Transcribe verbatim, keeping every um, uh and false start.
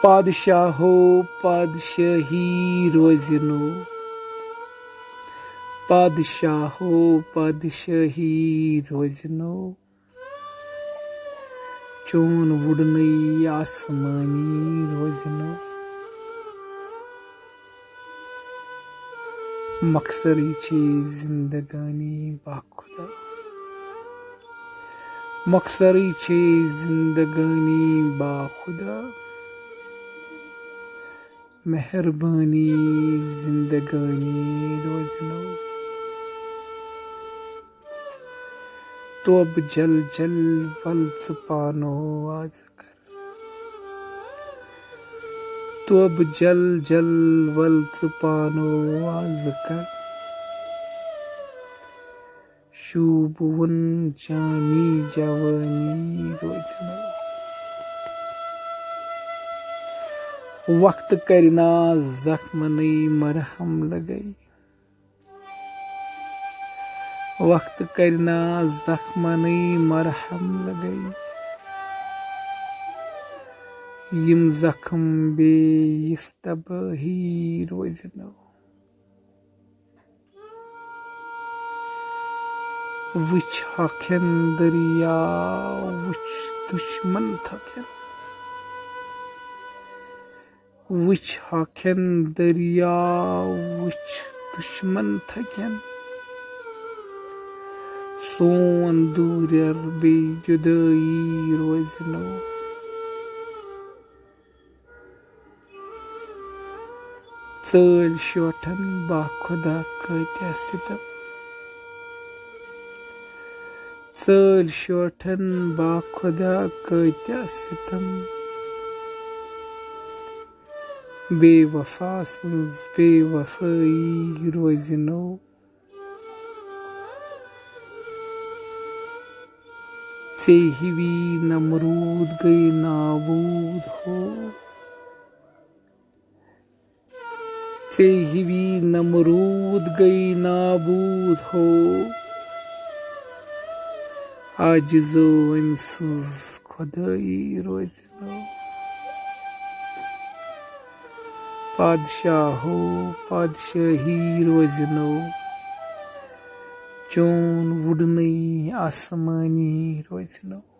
پادشاہو پادشاہی روزنو، پادشاہو پادشاہی روزنو، چون وُڈنٕے آسمانی روزنو۔ مۄخصرٕے چھے زندگٲنی با خدا، مۄخصرٕے چھے زندگٲنی با خدا، مہربٲنی زندگٲنی روزنو۔ توبہٕ جل جل ول ژٕ پانو آز کر، توبہٕ جل جل ول ژٕ پانو آز کر، شوٗبوُن چانی جوٲنی روزنو۔ وقت کرِ نا زخمنٕے مرہم لگٲے، وقت کرِ نا زخمنٕے مرہم لگٲے، یِم زخم بیٚیِس تبٲہی روزنو۔ وٕچھ ہۄکھٮ۪ن دٔریا، وٕچھ دُشمن تھۄکٮ۪ن، وٕچھ ہۄکھٮ۪ن دٔریا، وٕچھ دُشمن تھۄکٮ۪ن، سون دوٗرٮ۪ر بیٚیہِ جُدٲیی روزنو۔ ژٲلۍ شوٹھن با خدا کۭتیاہ ستم، ژٲلۍ شوٹھن با خدا کۭتیاہ ستم، بے وفا سٕنٛز بے وفٲیی روزنو۔ ژے ہِوی نمروٗد گٔے نابوٗد ہو، ژے ہِوی نمروٗد گٔے نابوٗد ہو، عاجزو أمۍ سٕنٛز خۄدٲیی روزنو۔ پادشاہو پادشٲہی روزنو، چون وُڈنٕے آسمٲنی روزنو۔